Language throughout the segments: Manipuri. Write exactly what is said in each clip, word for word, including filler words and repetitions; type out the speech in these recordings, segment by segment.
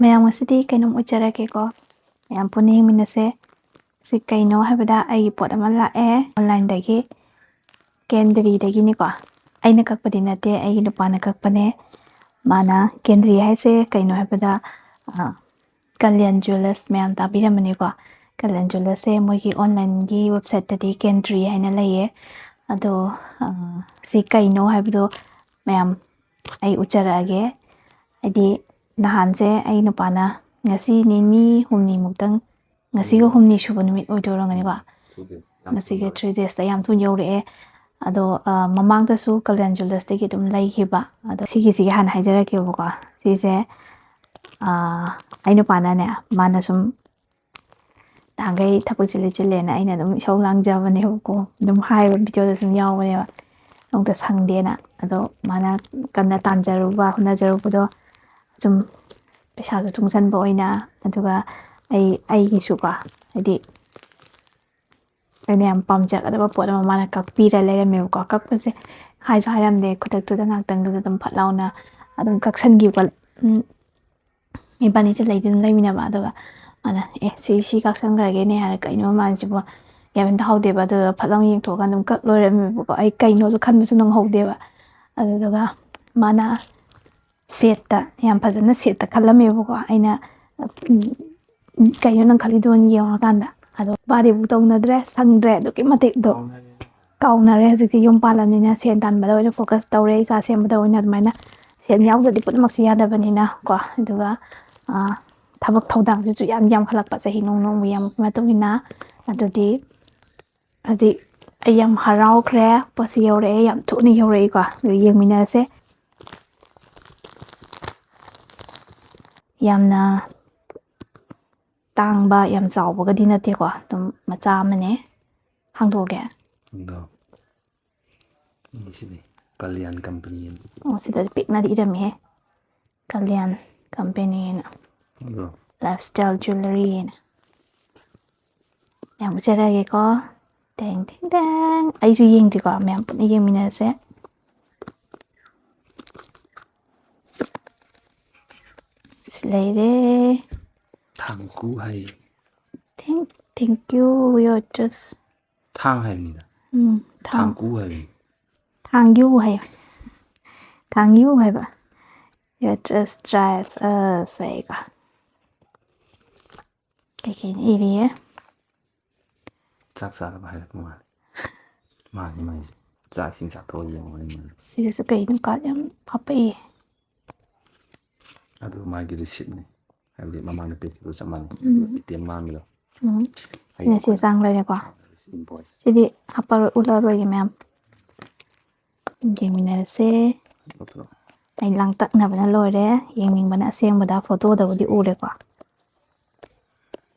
ꯃꯌꯥꯝ, ꯉꯁꯤꯗꯤ ꯀꯩꯅꯣꯝ ꯎꯠꯆꯔꯛꯀꯦꯀꯣ꯫ ꯃꯌꯥꯝ ꯄꯨꯟꯅ ꯌꯦꯡꯃꯤꯟꯅꯁꯦ꯫ ꯁꯤ ꯀꯩꯅꯣ ꯍꯥꯏꯕꯗ, ꯑꯩꯒꯤ ꯄꯣꯠ ꯑꯃ ꯂꯥꯛꯑꯦ ꯑꯣꯟꯂꯥꯏꯟꯗꯒꯤ, ꯀꯦꯟꯗ꯭ꯔꯤꯗꯒꯤꯅꯤꯀꯣ꯫ ꯑꯩꯅ ꯀꯛꯄꯗꯤ ꯅꯠꯇꯦ, ꯑꯩꯒꯤ ꯅꯨꯄꯥꯅ ꯀꯛꯄꯅꯦ꯫ ꯃꯥꯅ, ꯀꯦꯟꯗ꯭ꯔꯤ ꯍꯥꯏꯁꯦ ꯀꯩꯅꯣ ꯍꯥꯏꯕꯗ, ꯑ, ꯀꯜꯌꯥꯟ ꯖꯨꯋꯦꯂꯔꯁ, ꯃꯌꯥꯝ ꯇꯥꯕꯤꯔꯝꯃꯅꯤꯀꯣ꯫ ꯀꯜꯌꯥꯟ ꯖꯨꯋꯦꯂꯔꯁꯁꯦ ꯃꯣꯏꯒꯤ ꯑꯣꯟꯂꯥꯏꯟꯒꯤ ꯋꯦꯕꯁꯥꯏꯠꯇꯗꯤ ꯀꯦꯟꯗ꯭ꯔꯤ ꯍꯥꯏꯅ ꯂꯩꯌꯦ꯫ ꯑꯗꯣ, ꯑ, ꯁꯤ ꯀꯩꯅꯣ ꯍꯥꯏꯕꯗꯣ ꯃꯌꯥꯝ ꯑꯩ ꯎꯠꯆꯔꯛꯑꯒꯦ꯫ ꯍꯥꯏꯗꯤ, ꯅꯍꯥꯟꯁꯦ ꯑꯩ ꯅꯨꯄꯥꯅ, ꯉꯁꯤ ꯅꯤꯅꯤ ꯍꯨꯝꯅꯤꯃꯨꯛꯇꯪ, ꯉꯁꯤꯒ ꯎꯝ꯫ ꯍꯨꯝꯅꯤ ꯁꯨꯕ ꯅꯨꯃꯤꯠ ꯑꯣꯏꯗꯣꯏꯔꯝꯒꯅꯤꯀꯣ꯫ ꯎꯝ, ꯁꯨꯗꯦ꯫ ꯌꯥꯝ ꯉꯁꯤꯒꯤ ꯊꯨꯅ ꯌꯧꯔꯦ꯫ Three daysꯇ ꯌꯥꯝ ꯊꯨꯅ ꯌꯧꯔꯛꯑꯦ꯫ ꯑꯗꯣ, ꯑ, ꯃꯃꯥꯡꯗꯁꯨ ꯀꯜꯌꯥꯟ ꯖꯨꯋꯦꯂꯔꯁꯇꯒꯤ ꯑꯗꯨꯝ ꯂꯩꯈꯤꯕ꯫ ꯑꯗꯣ ꯁꯤꯒꯤꯁꯤꯒꯤ ꯍꯥꯟꯅ ꯍꯥꯏꯖꯔꯛꯀꯦꯕꯀꯣ꯫ ꯁꯤꯁꯦ, ꯑ, ꯑꯩ ꯅꯨꯄꯥꯅꯅꯦ, ꯃꯥꯅ ꯁꯨꯝ ꯅꯍꯥꯟꯈꯩ ꯊꯕꯛ ꯆꯤꯜꯂꯤ ꯆꯤꯜꯂꯦꯅ ꯑꯩꯅ ꯑꯗꯨꯝ ꯏꯁꯧ ꯂꯥꯡꯖꯕꯅꯦꯕꯀꯣ꯫ ꯑꯗꯨꯝ ꯍꯥꯏꯕ ꯚꯤꯗꯤꯑꯣꯗ ꯁꯨꯝ ꯌꯥꯎꯕꯅꯦꯕ꯫ ꯅꯣꯡꯇ ꯁꯪꯗꯦꯅ꯫ ꯑꯗꯣ ꯃꯥꯅ ꯀꯟꯅ ꯇꯥꯟꯖꯔꯨꯕ, ꯍꯣꯠꯅꯖꯔꯨꯕꯗꯣ ꯁꯨꯝ ꯄꯩꯁꯥꯁꯨ ꯇꯨꯡꯁꯟꯕ ꯑꯣꯏꯅ, ꯑꯗꯨꯒ ꯑꯩ, ꯑꯩꯒꯤꯁꯨꯀꯣ, ꯍꯥꯏꯗꯤ ꯑꯩꯅ ꯌꯥꯝ ꯄꯥꯝꯖꯒꯗꯕ ꯄꯣꯠ ꯑꯃ ꯃꯥꯅ ꯀꯛꯄꯤꯔ ꯂꯩꯔꯝꯃꯦꯕꯀꯣ꯫ ꯀꯛꯄꯁꯦ ꯍꯥꯏꯁꯨ ꯍꯥꯏꯔꯝꯗꯦ, ꯈꯨꯗꯛꯇꯨꯗ ꯉꯥꯛꯇꯪꯗꯨꯗ ꯑꯗꯨꯝ ꯐꯠ ꯂꯥꯎꯅ ꯑꯗꯨꯝ ꯀꯛꯁꯟꯈꯤꯕ꯫ ꯎꯝ, ꯏꯕꯥꯅꯤꯁꯦ ꯂꯩꯗꯅ ꯂꯩꯃꯤꯟꯅꯕ, ꯑꯗꯨꯒ ꯃꯥꯅ, "ꯑꯦ, ꯁꯤ, ꯁꯤ ꯀꯛꯁꯟꯈ꯭ꯔꯒꯦꯅꯦ" ꯍꯥꯏꯔ, "ꯀꯩꯅꯣ ꯃꯥꯁꯤꯕꯣ?" ꯒ꯭ꯌꯥꯟ ꯃꯦꯟ ꯇꯥꯍꯧꯗꯦꯕ꯫ ꯑꯗꯨꯒ ꯐꯠ ꯂꯥꯎꯅ ꯌꯦꯡꯊꯣꯛꯑꯀꯥꯟꯗ ꯑꯗꯨꯝ ꯀꯛ ꯂꯣꯏꯔꯝꯃꯦꯕꯀꯣ꯫ ꯑꯩ ꯀꯩꯅꯣꯁꯨ ꯈꯟꯕꯁꯨ ꯅꯪꯍꯧꯗꯦꯕ꯫ ꯑꯗꯨꯗꯨꯒ ꯃꯥꯅ ꯁꯦꯠꯇ, ꯌꯥꯝ ꯐꯖꯅ ꯁꯦꯠꯇ ꯈꯜꯂꯝꯃꯦꯕꯀꯣ꯫ ꯑꯩꯅ, ꯎꯝ, "ꯀꯩꯅꯣ ꯅꯪ ꯈꯜꯂꯤꯗꯣꯅ?" ꯌꯦꯡꯉꯀꯥꯟꯗ꯫ ꯑꯗꯣ ꯋꯥꯔꯤꯕꯨ ꯇꯧꯅꯗ꯭ꯔꯦ, ꯁꯪꯗ꯭ꯔꯦ ꯑꯗꯨꯛꯀꯤ ꯃꯇꯤꯛ꯫ ꯑꯗꯣ ꯀꯥꯎꯅꯔꯦ꯫ ꯀꯥꯎꯅꯔꯦ ꯍꯧꯖꯤꯛꯇꯤ, ꯌꯨꯝ ꯄꯥꯜꯂꯕꯅꯤꯅ ꯁꯦꯟ ꯇꯥꯟꯕꯗ ꯑꯣꯏꯅ focus ꯇꯧꯔꯦ, ꯏꯆꯥ ꯁꯦꯝꯕꯗ ꯑꯣꯏꯅ꯫ ꯑꯗꯨꯃꯥꯏꯅ ꯁꯦꯟ ꯌꯥꯎꯗ꯭ꯔꯗꯤ ꯄꯨꯝꯅꯃꯛꯁꯦ ꯌꯥꯗꯕꯅꯤꯅ ꯀꯣ꯫ ꯑꯗꯨꯒ, ꯑ, ꯊꯕꯛ ꯊꯧꯗꯥꯡꯁꯤꯁꯨ ꯌꯥꯝ ꯌꯥꯝꯈꯠꯂꯛꯄ, ꯆꯍꯤ ꯅꯣꯡ ꯅꯣꯡꯃꯒꯤ ꯌꯥꯝꯃꯛꯄꯒꯤ ꯃꯇꯨꯡ ꯏꯟꯅ꯫ ꯑꯗꯨꯗꯤ ꯍꯧꯖꯤꯛ ꯑꯩ ꯌꯥꯝ ꯍꯔꯥꯎꯈ꯭ꯔꯦ, ꯄꯣꯠꯁꯤ ꯌꯧꯔꯛꯑꯦ, ꯌꯥꯝ ꯊꯨꯅ ꯌꯧꯔꯛꯏꯀꯣ꯫ ꯑꯗꯨ ꯌꯦꯡꯃꯤꯟꯅꯔꯁꯦ꯫ ꯌꯥꯝꯅ ꯇꯥꯡꯕ, ꯌꯥꯝ ꯆꯥꯎꯕꯒꯗꯤ ꯅꯠꯇꯦꯀꯣ, ꯑꯗꯨꯝ ꯃꯆꯥ ꯑꯃꯅꯦ꯫ ꯍꯥꯡꯗꯣꯛꯑꯒꯦ꯫ ꯑꯗꯣ, ꯁꯤꯅꯤ, ꯀꯜꯌꯥꯟ ꯀꯝꯄꯅꯤ꯫ ꯑꯣ, ꯁꯤꯗꯗꯤ ꯄꯤꯛꯅꯗꯤ ꯏꯔꯝꯃꯤꯍꯦ, ꯀꯜꯌꯥꯟ ꯀꯝꯄꯦꯅꯤꯅ꯫ ꯑꯗꯣ꯫ Lifestyle jewellery ꯍꯥꯏꯅ꯫ ꯌꯥꯝ ꯎꯠꯆꯔꯛꯑꯒꯦꯀꯣ꯫ ꯇꯦꯡ, ꯇꯦꯡ, ꯇꯦꯡ꯫ ꯑꯩꯁꯨ ꯌꯦꯡꯗ꯭ꯔꯤꯀꯣ, ꯃꯌꯥꯝ ꯄꯨꯟꯅ ꯌꯦꯡꯃꯤꯟꯅꯔꯁꯦ꯫ ꯂꯩꯔꯦ꯫ ꯊꯥꯡꯀꯨ ꯍꯥꯏ꯫ Thank thank you, your dress. ꯊꯥꯡ ꯍꯥꯏꯕꯅꯤꯗ꯫ ꯎꯝ, ꯊꯥꯡ ꯊꯥꯡꯀꯨ ꯍꯥꯏꯕꯅꯤ꯫ ꯊꯥꯡ ꯌꯨ ꯍꯥꯏ꯫ ꯊꯥꯡ ꯌꯨ ꯍꯥꯏꯕ꯫ Your dress drives us ꯍꯥꯏꯀꯣ꯫ ꯀꯩꯀꯩꯅꯣ ꯏꯔꯤꯌꯦ꯫ ꯆꯥꯛ ꯆꯥꯔꯕ ꯍꯥꯏꯔꯛꯄ ꯃꯥꯜꯂꯦ꯫ ꯃꯥꯅꯤ ꯃꯥꯏꯁꯦ꯫ ꯆꯥꯛ ꯏꯁꯤꯡ ꯆꯥꯊꯣꯛꯑ ꯌꯦꯡꯉꯣ ꯍꯥꯏ ꯃꯥꯜꯂꯦ꯫ ꯁꯤꯗꯁꯨ ꯀꯩꯅꯣ ꯀꯥꯔꯠ ꯌꯥꯝ ꯍꯥꯞꯄꯛꯏ꯫ ꯑꯗꯨ ꯃꯥꯒꯤ ꯔꯤꯁꯤꯞꯅꯤ꯫ ꯍꯥꯏꯕꯗꯤ ꯃꯃꯥꯡꯗ ꯄꯤꯔꯛꯈꯤꯕ ꯆꯞ ꯃꯥꯟꯅꯩ꯫ ꯎꯝ꯫ ꯑꯦ ꯇꯤ ꯑꯦꯝ ꯃꯥꯡꯉꯤꯗꯣ꯫ ꯎꯝ꯫ ꯑꯩꯅ ꯁꯤꯅ ꯆꯦ ꯆꯥꯡ ꯂꯩꯔꯦꯀꯣ꯫ Invoice꯫ ꯁꯤꯗꯤ ꯍꯥꯞꯄꯔꯣꯏ, ꯎꯠꯂꯔꯣꯏꯒꯦ ꯃꯌꯥꯝ꯫ ꯌꯦꯡꯃꯤꯟꯅꯔꯁꯦ꯫ ꯂꯧꯊꯣꯔꯛꯑꯣ꯫ ꯑꯩ ꯂꯥꯡꯇꯛꯅꯕꯅ ꯂꯣꯏꯔꯦ꯫ ꯌꯦꯡꯅꯤꯡꯕꯅ ꯑꯁꯦꯡꯕꯗ ꯐꯣꯇꯣꯗꯕꯨꯗꯤ ꯎꯔꯦꯀꯣ꯫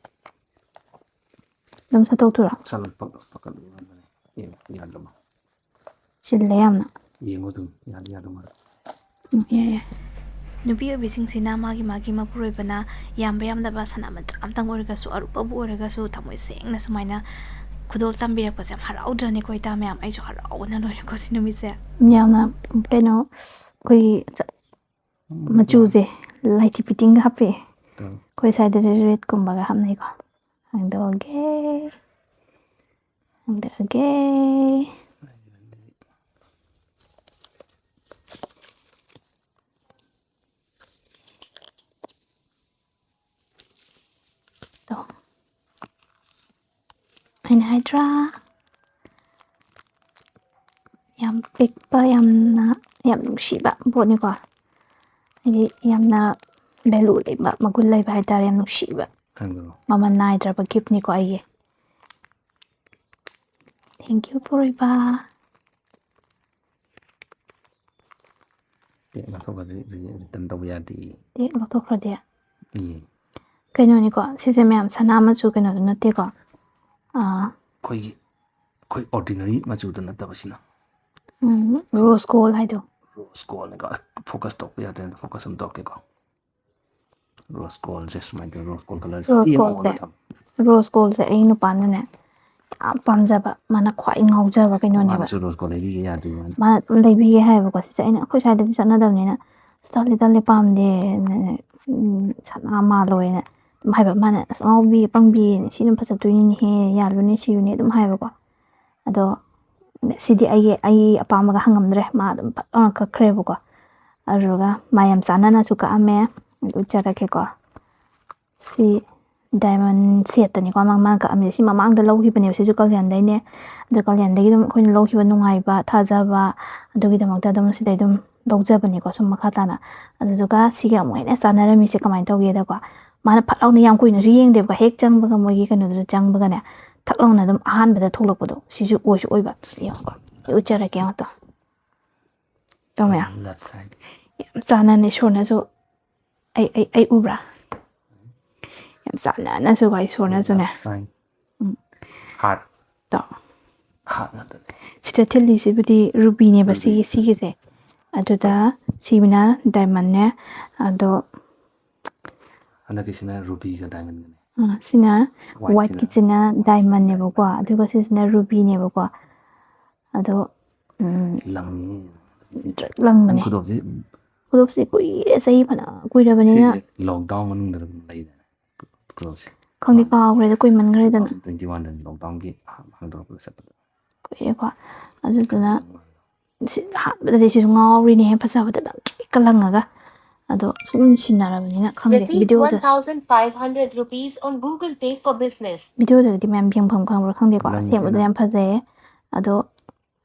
ꯑꯗꯨꯝ ꯁꯠꯇꯣꯛꯇꯣꯏꯔꯣ? ꯁꯥꯂꯛ ꯄꯛ-, ꯄꯛꯀꯗꯧꯕ ꯃꯥꯟꯕꯅꯦ꯫ ꯑꯦ, ꯌꯥꯗ꯭ꯔꯕ? ꯆꯤꯜꯂꯦ ꯌꯥꯝꯅ꯫ ꯌꯦꯡꯉꯣ ꯑꯗꯨꯝ, ꯌꯥꯗꯤ ꯌꯥꯗꯧ ꯃꯥꯜꯂꯦ꯫ ꯎꯝ, ꯌꯥꯏ, ꯌꯥꯏ꯫ ꯅꯨꯄꯤ ꯑꯣꯏꯕꯤꯁꯤꯡꯁꯤꯅ ꯃꯥꯒꯤ ꯃꯥꯒꯤ ꯃꯄꯨꯔꯣꯏꯕꯅ ꯌꯥꯝꯕ ꯌꯥꯝꯗꯕ ꯁꯅꯥ ꯃꯆꯥ ꯑꯃꯇꯪ ꯑꯣꯏꯔꯒꯁꯨ, ꯑꯔꯨꯞꯄꯕꯨ ꯑꯣꯏꯔꯒꯁꯨ, ꯊꯃꯣꯏ ꯁꯦꯡꯅ ꯁꯨꯃꯥꯏꯅ ꯈꯨꯗꯣꯜ ꯇꯝꯕꯤꯔꯛꯄꯁꯦ ꯌꯥꯝ ꯍꯔꯥꯎꯗ꯭ꯔꯅꯦꯀꯣ, ꯏꯇꯥ ꯃꯌꯥꯝ? ꯑꯩꯁꯨ ꯍꯔꯥꯎꯕꯅ ꯂꯣꯏꯔꯦꯀꯣ ꯁꯤ ꯅꯨꯃꯤꯠꯁꯦ꯫ ꯌꯥꯝꯅ ꯀꯩꯅꯣ, ꯑꯩꯈꯣꯏꯒꯤ ꯆ-, ꯃꯆꯨꯁꯦ ꯂꯥꯏꯊꯤ ꯐꯤꯇꯤꯡꯒ ꯍꯥꯞꯄꯛꯑꯦ꯫ ꯎꯝ꯫ ꯑꯩꯈꯣꯏ ꯁ꯭ꯋꯥꯏꯗꯗꯤ ꯔꯦꯗꯀꯨꯝꯕꯒ ꯍꯥꯞꯅꯩꯀꯣ꯫ ꯍꯥꯡꯗꯣꯛꯑꯒꯦ꯫ ꯍꯥꯡꯗꯣꯛꯑꯒꯦ꯫ ꯇꯣ꯫ ꯑꯩꯅ ꯍꯥꯏꯗ꯭ꯔꯥ? ꯌꯥꯝ ꯄꯤꯛꯄ, ꯌꯥꯝꯅ, ꯌꯥꯝ ꯅꯨꯡꯁꯤꯕ ꯄꯣꯠꯅꯤꯀꯣ꯫ ꯍꯥꯏꯗꯤ ꯌꯥꯝꯅ value ꯂꯩꯕ, ꯃꯒꯨꯟ ꯂꯩꯕ ꯍꯥꯏꯇꯥꯔꯦ, ꯌꯥꯝ ꯅꯨꯡꯁꯤꯕ꯫ ꯈꯪꯗ꯭ꯔꯣ? ꯃꯃꯜ ꯅꯥꯏꯗ꯭ꯔꯕ giftꯅꯤꯀꯣ ꯑꯩꯒꯤ꯫ Thank you, ꯄꯨꯔꯣꯏꯕ꯫ ꯑꯦ, ꯂꯧꯊꯣꯛꯈ꯭ꯔꯗꯤ ꯔꯤ-, return ꯇꯧꯕ ꯌꯥꯗꯦ꯫ ꯑꯦ, ꯂꯧꯊꯣꯛꯈ꯭ꯔꯗꯤ? ꯎꯝ꯫ ꯀꯩꯅꯣꯅꯤꯀꯣ, ꯁꯤꯁꯦ ꯃꯌꯥꯝ ꯁꯅꯥ ꯃꯆꯨ ꯀꯩꯅꯣꯗꯣ ꯅꯠꯇꯦꯀꯣ꯫ ꯑꯥ, ꯑꯩꯈꯣꯏꯒꯤ, ꯑꯩꯈꯣꯏ ordinary ꯃꯆꯨꯗꯣ ꯅꯠꯇꯕꯁꯤꯅ꯫ ꯎꯝ, rose gold ꯍꯥꯏꯗꯣ꯫ Rose goldꯅꯤꯀꯣ꯫ Focus ꯇꯧꯕ ꯌꯥꯗ꯭ꯔꯦ, focus ꯑꯃ ꯇꯧꯔꯛꯀꯦꯀꯣ꯫ Rose goldꯁꯦ ꯁꯨꯃꯥꯏꯅ ꯇꯧꯔ, rose gold colour Rose ꯁꯤ ꯑꯃ goldꯁꯦ꯫ ꯑꯣꯜꯂ ꯊꯝꯃꯣ꯫ Rose goldꯁꯦ ꯑꯩ ꯅꯨꯄꯥꯅꯅꯦ ꯌꯥꯝ ꯄꯥꯝꯖꯕ, ꯃꯥꯅ ꯈ꯭ꯋꯥꯏ ꯉꯥꯎꯖꯕ ꯀꯩꯅꯣꯅꯦꯕ꯫ ꯃꯥꯅꯁꯨ rose gold ꯂꯩꯕꯤꯒꯦ ꯌꯥꯗ꯭ꯔꯤꯕ ꯃꯥꯅ꯫ ꯃꯥꯅ ꯑꯗꯨꯝ ꯂꯩꯕꯤꯒꯦ ꯍꯥꯏꯌꯦꯕꯀꯣ꯫ ꯁꯤꯁꯦ ꯑꯩꯅ ꯑꯩꯈꯣꯏ ꯁ꯭ꯋꯥꯏꯗꯗꯤ ꯆꯠꯅꯗꯕꯅꯤꯅ, "ꯑꯁ, ꯇꯜꯂꯦ, ꯇꯜꯂꯦ, ꯄꯥꯝꯗꯦ", ꯎꯝ, ꯁꯅꯥ ꯃꯥꯜꯂꯣꯏꯅ ꯑꯗꯨꯝ ꯍꯥꯏꯕ꯫ ꯃꯥꯅ, "ꯑꯁ, ꯑꯉꯥꯎꯕꯤ, ꯑꯄꯪꯕꯤ, ꯁꯤ ꯑꯗꯨꯝ ꯐꯖꯗꯣꯏꯅꯤꯅꯦꯍꯦ, ꯌꯥꯜꯂꯨꯅꯦ, ꯁꯤꯌꯨꯅꯦ", ꯑꯗꯨꯝ ꯍꯥꯏꯕꯀꯣ꯫ ꯑꯗꯣ ꯁꯤꯗꯤ ꯑꯩꯒꯤ, ꯑꯩꯒꯤ ꯑꯄꯥꯝꯕꯒ ꯍꯪꯉꯝꯗ꯭ꯔꯦ, ꯃꯥ ꯑꯗꯨꯝ ꯐꯠ ꯂꯥꯎꯅ ꯀꯛꯈ꯭ꯔꯦꯕꯀꯣ꯫ ꯑꯗꯨꯒ ꯃꯥ ꯌꯥꯝ ꯆꯥꯟꯅꯅꯁꯨ ꯀꯛꯑꯝꯃꯦ꯫ ꯑꯗꯨ ꯎꯠꯆꯔꯛꯀꯦꯀꯣ꯫ ꯁꯤ diamond setꯇꯅꯤꯀꯣ ꯃꯥ, ꯃꯥꯅ ꯀꯛꯑꯝꯃꯤꯁꯦ꯫ ꯁꯤ ꯃꯃꯥꯡꯗ ꯂꯧꯈꯤꯕꯅꯦꯕ, ꯁꯤꯁꯨ ꯀꯥꯂꯦꯟꯗꯩꯅꯦ꯫ ꯑꯗꯣ ꯀꯥꯂꯦꯟꯗꯒꯤ ꯑꯗꯨꯝ ꯑꯩꯈꯣꯏꯅ ꯂꯧꯈꯤꯕ ꯅꯨꯡꯉꯥꯏꯕ, ꯊꯥꯖꯕ, ꯑꯗꯨꯒꯤꯗꯃꯛꯇ ꯑꯗꯨꯝ ꯁꯤꯗꯩ ꯑꯗꯨꯝ ꯂꯧꯖꯕꯅꯤꯀꯣ, ꯁꯨꯝ ꯃꯈꯥ ꯇꯥꯅ꯫ ꯑꯗꯨꯗꯨꯒ ꯁꯤꯒ ꯑꯃꯨꯛ ꯍꯦꯟꯅ ꯆꯥꯟꯅꯔꯝꯃꯤꯁꯦ ꯀꯃꯥꯏꯅ ꯇꯧꯒꯦꯗꯀꯣ, ꯃꯥꯅ ꯐꯠ ꯂꯥꯎꯅ ꯌꯥꯝ ꯀꯨꯏꯅꯁꯨ ꯌꯦꯡꯗꯦꯕꯀꯣ, ꯍꯦꯛ ꯆꯪꯕꯒ ꯃꯣꯏꯒꯤ ꯀꯩꯅꯣꯗꯨꯗ ꯆꯪꯕꯒꯅꯦ, ꯊꯛ ꯂꯥꯎꯅ ꯑꯗꯨꯝ ꯑꯍꯥꯟꯕꯗ ꯊꯣꯛꯂꯛꯄꯗꯣ, ꯁꯤꯁꯨ ꯑꯣꯏꯁꯨ ꯑꯣꯏꯕ꯫ ꯁꯤ ꯌꯦꯡꯉꯨꯀꯣ, ꯑꯩ ꯎꯠꯆꯔꯛꯀꯦ ꯌꯦꯡꯉꯣ ꯇꯣ꯫ ꯇꯧ ꯃꯌꯥꯝ꯫ Love sign꯫ ꯌꯥꯝ ꯆꯥꯟꯅꯅ ꯏꯁꯣꯔꯅꯁꯨ, ꯑꯩ, ꯑꯩ, ꯑꯩ ꯎꯕ꯭ꯔꯥ? ꯌꯥꯝ ꯆꯥꯟꯅꯅꯁꯨꯀꯣ ꯏꯁꯣꯔꯅꯁꯨꯅꯦ꯫ Love sign꯫ ꯎꯝ꯫ Heart꯫ ꯇꯣ꯫ Heart ꯉꯥꯛꯇꯅꯦ꯫ ꯁꯤꯗ ꯊꯤꯜꯂꯤꯁꯤꯕꯨꯗꯤ rubyꯅꯦꯕ, ruby꯫ ꯁꯤꯒꯤ, ꯁꯤꯒꯤꯁꯦ꯫ ꯑꯗꯨꯗ ꯁꯤꯕꯨꯅ diamondꯅꯦ꯫ ꯑꯗꯣ ꯍꯟꯗꯛꯀꯤꯁꯤꯅ rubyꯒ diamondꯒꯅꯦ꯫ ꯑꯥ, ꯁꯤꯅ whiteꯁꯤꯅ꯫ Whiteꯀꯤꯁꯤꯅ diamondꯅꯦꯕꯀꯣ, ꯑꯗꯨꯒ ꯁꯤꯁꯤꯅ rubyꯅꯦꯕꯀꯣ꯫ ꯑꯗꯣ, ꯎꯝ, ꯂꯪꯉꯤ꯫ ꯂꯪꯕꯅꯦ꯫ ꯅꯪ ꯈꯨꯗꯣꯞꯁꯤ ꯈꯨꯗꯣꯞꯁꯤ ꯀꯨꯏꯔꯦ, ꯆꯍꯤ ꯐꯅ ꯀꯨꯏꯔꯕꯅꯤꯅ꯫ ꯁꯤ lockdown ꯃꯅꯨꯡꯗ ꯂꯩꯗꯥꯏꯅꯦ? ꯈꯨꯗꯣꯞꯁꯦ꯫ ꯈꯪꯗꯦ, ꯀꯥꯎꯈ꯭ꯔꯦꯗ, ꯀꯨꯏꯃꯟꯈ꯭ꯔꯦꯗꯅ꯫ Twenty oneꯗꯅꯤ lockdownꯒꯤ ꯍꯥꯡꯗꯣꯔꯛꯄꯗ ꯆꯠꯄꯗ꯫ ꯀꯨꯏꯔꯦꯀꯣ꯫ ꯑꯗꯨꯗꯨꯅ ꯁꯤ ꯑꯍꯥꯟꯕꯗꯗꯤ ꯁꯤꯁꯨ ꯉꯥꯎꯔꯤꯅꯦꯍꯦ, ꯐꯖꯕꯗ ꯂꯪꯇ꯭ꯔꯤꯛꯀ ꯂꯪꯉꯒ꯫ ꯑꯗꯣ ꯁꯨꯝ ꯁꯤꯟꯅꯔꯕꯅꯤꯅ ꯈꯪꯗꯦ꯫ Receive videoꯗ one thousand five hundred rupees on Google Pay for business꯫ Videoꯗꯗꯤ ꯃꯌꯥꯝ ꯌꯦꯡꯐꯝ ꯈꯪꯕ꯭ꯔꯥ ꯈꯪꯗꯦꯀꯣ꯫ ꯂꯪ ꯑꯁꯦꯡꯕꯗ ꯂꯪ꯫ ꯌꯥꯝ ꯐꯖꯩꯌꯦ꯫ ꯑꯗꯣ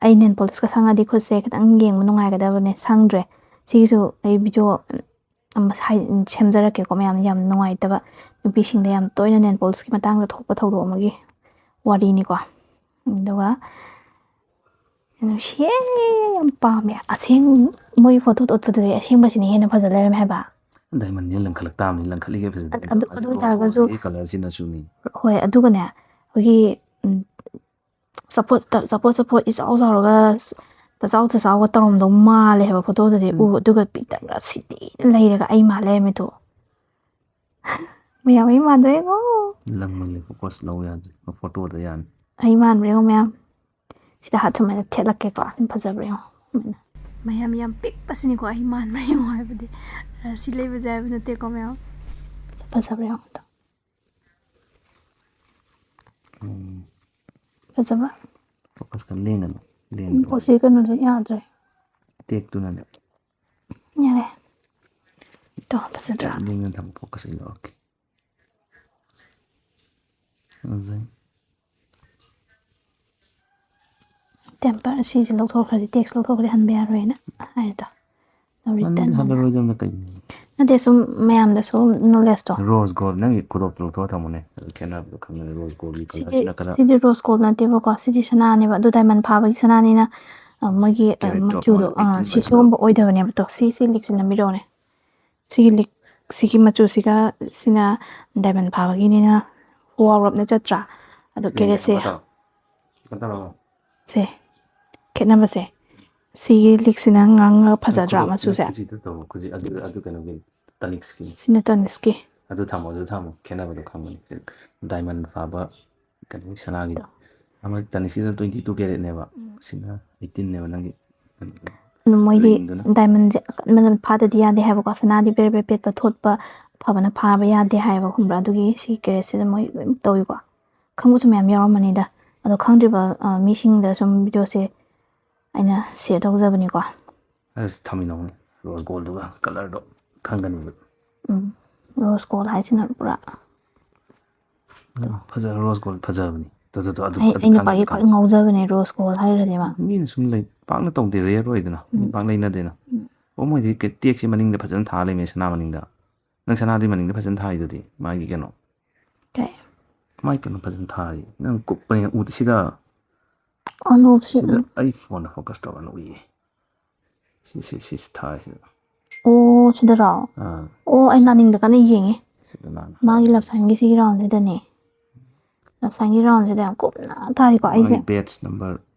ꯑꯩ nail polish ꯀ ꯁꯪꯉꯗꯤ ꯈꯨꯠꯁꯦ ꯈꯤꯇꯪ ꯌꯦꯡꯕ ꯅꯨꯡꯉꯥꯏꯒꯗꯕꯅꯦ, ꯁꯪꯗ꯭ꯔꯦ꯫ ꯁꯤꯒꯤꯁꯨ ꯑꯩ video ꯑꯃ ꯁꯥꯏ-, ꯁꯦꯝꯖꯔꯛꯀꯦꯀꯣ ꯃꯌꯥꯝ꯫ ꯌꯥꯝ ꯅꯨꯡꯉꯥꯏꯇꯕ, ꯅꯨꯄꯤꯁꯤꯡꯗ ꯌꯥꯝ ꯇꯣꯏꯅ nail polish ꯀꯤ ꯃꯇꯥꯡꯗ ꯊꯣꯛꯄ ꯊꯧꯗꯣꯛ ꯑꯃꯒꯤ ꯋꯥꯔꯤꯅꯤꯀꯣ꯫ ꯑꯗꯨꯒ ꯅꯨꯡꯁꯤꯌꯦ, ꯌꯥꯝ ꯄꯥꯝꯃꯦ꯫ ꯑꯁꯦꯡ-, ꯃꯣꯏ photoꯗ ꯎꯠꯄꯗꯨꯗꯤ ꯑꯁꯦꯡꯕꯁꯤꯅ ꯍꯦꯟꯅ ꯐꯖ ꯂꯩꯔꯝꯃꯦ ꯍꯥꯏꯕ꯫ Diamondꯅꯤꯅ ꯂꯪꯈꯠꯂꯛ ꯇꯥꯕꯅꯤ, ꯂꯪꯈꯠꯂꯤꯒꯩ ꯐꯖꯗꯣꯏꯅꯤ꯫ ꯑꯗꯨ, ꯑꯗꯨ ꯑꯗꯨ ꯑꯣꯏꯇꯥꯔꯒꯁꯨ ꯍꯧꯕꯗꯒꯤ colourꯁꯤꯅꯁꯨꯅꯤ꯫ ꯍꯣꯏ, ꯑꯗꯨꯒꯅꯦ, ꯑꯩꯈꯣꯏꯒꯤ, ꯎꯝ, ꯆꯄꯣꯠ, ꯆꯄꯣꯠ, ꯆꯄꯣꯠ ꯏꯆꯥꯎ ꯆꯥꯎꯔꯒ, ꯇꯆꯥꯎ ꯇꯆꯥꯎꯒ ꯇꯧꯔꯝꯗꯧ ꯃꯥꯜꯂꯦ ꯍꯥꯏꯕ photoꯗꯗꯤ꯫ ꯎꯝ꯫ ꯎ-, ꯑꯗꯨꯒ ꯄꯤꯛꯇꯛꯅ ꯁꯤꯊꯤꯅ ꯂꯩꯔꯒ ꯑꯩ ꯃꯥꯜ ꯂꯩꯔꯝꯃꯦ ꯇꯨ꯫ ꯃꯌꯥꯝ ꯑꯩ ꯃꯥꯟꯗꯣꯏꯉꯣ꯫ ꯂꯪꯃꯜꯂꯦ, focus ꯂꯧ ꯌꯥꯗ꯭ꯔꯦ꯫ Photoꯗ ꯌꯥꯅꯤ꯫ ꯑꯩ ꯃꯥꯟꯕ꯭ꯔꯥ ꯌꯦꯡꯉꯣ ꯃꯌꯥꯝ꯫ ꯁꯤꯗ ꯍꯥꯠ ꯁꯨꯃꯥꯏꯅ ꯊꯦꯠꯂꯛꯀꯦꯀꯣ꯫ ꯑꯗꯨꯝ ꯐꯖꯕ꯭ꯔꯥ ꯌꯦꯡꯉꯣ꯫ ꯃꯌꯥꯝ ꯌꯥꯝ ꯄꯤꯛꯄꯁꯤꯅꯤꯀꯣ ꯑꯩ ꯃꯥꯟꯕ꯭ꯔꯥ ꯌꯦꯡꯉꯣ ꯍꯥꯏꯕꯗꯤ꯫ ꯔꯥꯁꯤ ꯂꯩꯕꯁꯦ ꯍꯥꯏꯕ ꯅꯠꯇꯦꯀꯣ ꯃꯌꯥꯝ꯫ ꯐꯖꯕ꯭ꯔꯥ ꯌꯦꯡꯉꯣ ꯑꯗꯣ꯫ ꯎꯝ, ꯐꯖꯕ꯭ꯔꯥ? focus ꯈꯔ ꯂꯦꯡꯒꯅꯨ꯫ ꯂꯦꯡꯒꯅꯨ꯫ ꯄꯣꯠꯁꯤ ꯀꯩꯅꯣꯁꯦ ꯌꯥꯗ꯭ꯔꯦ꯫ ꯇꯦꯛꯇꯨꯅꯅꯦ꯫ ꯌꯥꯔꯦ꯫ ꯇꯣ, ꯐꯖꯗ꯭ꯔꯥ? ꯂꯦꯡꯗꯅ ꯊꯝꯃꯣ, focus ꯑꯩ ꯂꯧꯔꯛꯀꯦ꯫ ꯐꯖꯩ꯫ Temper ꯁꯤꯁꯦ ꯂꯧꯊꯣꯛꯈ꯭ꯔꯗꯤ, text ꯂꯧꯊꯣꯛꯈ꯭ꯔꯗꯤ ꯍꯟꯕ ꯌꯥꯔꯣꯏꯅ ꯍꯥꯏꯗꯣ꯫ ꯍꯟꯗꯤ ꯍꯜꯂꯔꯣꯏꯗꯕꯅ ꯀꯩꯅꯣ? ꯅꯠꯇꯦ, ꯁꯨꯝ ꯃꯌꯥꯝꯗꯁꯨ knowledgeꯇꯣ꯫ Rose gold, ꯅꯪꯒꯤ ꯈꯨꯗꯣꯞꯇꯣ ꯂꯧꯊꯣꯛꯑ ꯊꯝꯃꯨꯅꯦ, ꯑꯗꯨ ꯈꯦꯠꯅꯕꯗꯣ ꯈꯪꯒꯅꯤ꯫ Rose goldꯒꯤ ꯁꯤꯗꯤ colourꯁꯤꯅ ꯈꯔ ꯁꯤꯗꯤ rose gold ꯅꯠꯇꯦꯕꯀꯣ, ꯁꯤꯗꯤ ꯁꯅꯥꯅꯦꯕ꯫ ꯑꯗꯨ diamond ꯐꯥꯕꯒꯤ ꯁꯅꯥꯅꯤꯅ, ꯑ, ꯃꯣꯏꯒꯤ, ꯑ, Carat of ꯃꯆꯨꯗꯣ, one ꯑ, eighteen ꯁꯤ by ꯁꯤꯒꯨꯝꯕ ꯑꯣꯏꯗꯕꯅꯦꯕ꯫ ꯇꯣ, ꯁꯤ, ꯁꯤ ꯂꯤꯛꯁꯤ ꯅꯝꯕꯤꯔꯛꯑꯣꯅꯦ꯫ ꯁꯤꯒꯤ ꯂꯤꯛ, ꯁꯤꯒꯤ ꯃꯆꯨꯁꯤꯒ ꯁꯤꯅ diamond ꯐꯥꯕꯒꯤꯅꯤꯅ ꯋꯥꯎꯔꯞꯅ ꯆꯠꯇ꯭ꯔꯥ? ꯑꯗꯣ caratꯁꯦ, ꯀꯩꯅꯣ ꯇꯧ-, ꯀꯩꯅꯣ ꯇꯧꯔꯣ꯫ ꯁꯦ, ꯈꯦꯠꯅꯕꯁꯦ꯫ ꯁꯤꯒꯤ ꯂꯤꯛꯁꯤꯅ ꯉꯥꯡꯉꯒ ꯐꯖꯗ꯭ꯔꯥ ꯈꯨꯗꯣꯞ-, ꯃꯆꯨꯁꯦ? ꯈꯨꯖꯤꯗ ꯇꯧꯔꯣ, ꯈꯨꯖꯤ-, ꯑꯗꯨ, ꯑꯗꯨ ꯀꯩꯅꯣꯒꯤ, Tanishqꯒꯤ꯫ ꯁꯤꯅ Tanishqꯀꯤ꯫ ꯑꯗꯨ ꯊꯝꯃꯣ, ꯑꯗꯨ ꯊꯝꯃꯣ, ꯈꯦꯠꯅꯕꯗꯣ ꯈꯪꯕꯅꯤ꯫ Diamond ꯐꯥꯕ ꯀꯩꯅꯣꯒꯤ ꯁꯅꯥꯒꯤ꯫ ꯑꯃ Tanishqꯁꯤꯅ twenty two caratꯅꯦꯕ, ꯁꯤꯅ eighteenꯅꯦꯕ ꯅꯪꯒꯤ꯫ ꯑꯗꯨ ꯃꯣꯏꯒꯤ Ringꯗꯨꯅ꯫ Diamondꯁꯦ ꯑꯀꯟꯕꯅ ꯐꯥꯗꯗꯤ ꯌꯥꯗꯦ ꯍꯥꯏꯕꯀꯣ, ꯁꯅꯥꯗꯤ ꯕꯦꯔꯦ ꯕꯦꯔꯦ ꯄꯦꯠꯄ ꯊꯣꯠꯄ ꯐꯕꯅ ꯐꯥꯕ ꯌꯥꯗꯦ ꯍꯥꯏꯕ, ꯈꯪꯕ꯭ꯔꯥ? ꯑꯗꯨꯒꯤ ꯁꯤ caratꯁꯤꯗ ꯃꯣꯏ ꯂꯣꯏ ꯇꯧꯏꯀꯣ꯫ ꯈꯪꯕꯁꯨ ꯃꯌꯥꯝ ꯌꯥꯎꯔꯝꯃꯅꯤꯗ, ꯑꯗꯣ ꯈꯪꯗ꯭ꯔꯤꯕ, ꯑ, ꯃꯤꯁꯤꯡꯗ ꯁꯨꯝ videoꯁꯦ ꯑꯩꯅ share ꯇꯧꯖꯕꯅꯤꯀꯣ꯫ ꯑꯁ, ꯊꯝꯃꯤꯟꯅꯧꯅꯦ, rose goldꯗꯨꯒ colourꯗꯣ ꯈꯪꯒꯅꯤꯕ꯫ ꯎꯝ, rose gold ꯍꯥꯏꯁꯤꯅ ꯄꯨꯔꯥ꯫ ꯎꯝ, ꯐꯖ-, rose gold ꯐꯖꯕꯅꯤ꯫ ꯇꯨ, ꯇꯨ, ꯇꯨ, ꯑꯗꯨ, ꯑꯩ, ꯑꯗꯨ ꯑꯩ ꯈꯪꯒꯅꯤ, ꯅꯨꯄꯥꯒꯤ ꯈ꯭ꯋꯥꯏ ꯈꯪꯒꯅꯤ꯫ ꯉꯥꯎꯖꯕꯅꯦ rose gold ꯍꯥꯏꯔꯒꯗꯤ ꯃꯥ꯫ ꯃꯤꯅ ꯁꯨꯝ ꯂꯩ, ꯄꯥꯛꯅ ꯇꯧꯗꯦ, rare ꯑꯣꯏꯗꯅ, ꯃꯤ ꯎꯝ꯫ ꯄꯥꯛ ꯂꯩꯅꯗꯦꯅ꯫ ꯎꯝ꯫ ꯑꯣ, ꯃꯣꯏꯗꯤ ꯀꯦ-, ꯇꯦꯛꯁꯦ ꯃꯅꯤꯡꯗ ꯐꯖꯅ ꯊꯥ ꯂꯩꯃꯦ, ꯁꯅꯥ ꯃꯅꯤꯡꯗ꯫ ꯅꯪ ꯁꯅꯥꯗꯤ ꯃꯅꯤꯡꯗ ꯐꯖꯅ ꯊꯥꯏꯗꯨꯗꯤ, ꯃꯥꯒꯤ ꯀꯩꯅꯣ꯫ ꯀꯩ? ꯃꯥꯒꯤ ꯀꯩꯅꯣ ꯐꯖꯅ ꯊꯥꯔꯤ꯫ ꯅꯪ ꯀꯨꯞꯄꯅꯤꯅ ꯎꯗꯦ ꯁꯤꯗ꯫ ꯑꯅꯣꯞꯁꯤ ꯁꯤꯗ ꯑꯩ phoneꯗ focus ꯇꯧꯔꯒ ꯎꯏꯌꯦ꯫ ꯁꯤ, ꯁꯤ, ꯁꯤ, ꯁꯤ ꯊꯥꯔꯤꯁꯤꯗ꯫ ꯑꯣ, ꯁꯤꯗꯔꯣ? ꯑꯥ, ꯑꯣ, ꯑꯩ ꯅꯥꯅꯤꯡꯗ ꯀꯟꯅ ꯌꯦꯡꯉꯤ꯫ ꯁꯤꯗ ꯅꯥꯟꯅ ꯃꯥꯒꯤ ꯊꯥꯔꯤ꯫ left sideꯒꯤ ꯁꯤꯒꯤ roundꯁꯤꯗꯅꯦ꯫ Left sideꯒꯤ roundꯁꯤꯗ ꯌꯥꯝ ꯀꯨꯞꯅ ꯊꯥꯔꯤꯀꯣ ꯑꯩꯁꯦ꯫ ꯃꯥꯒꯤ badge number,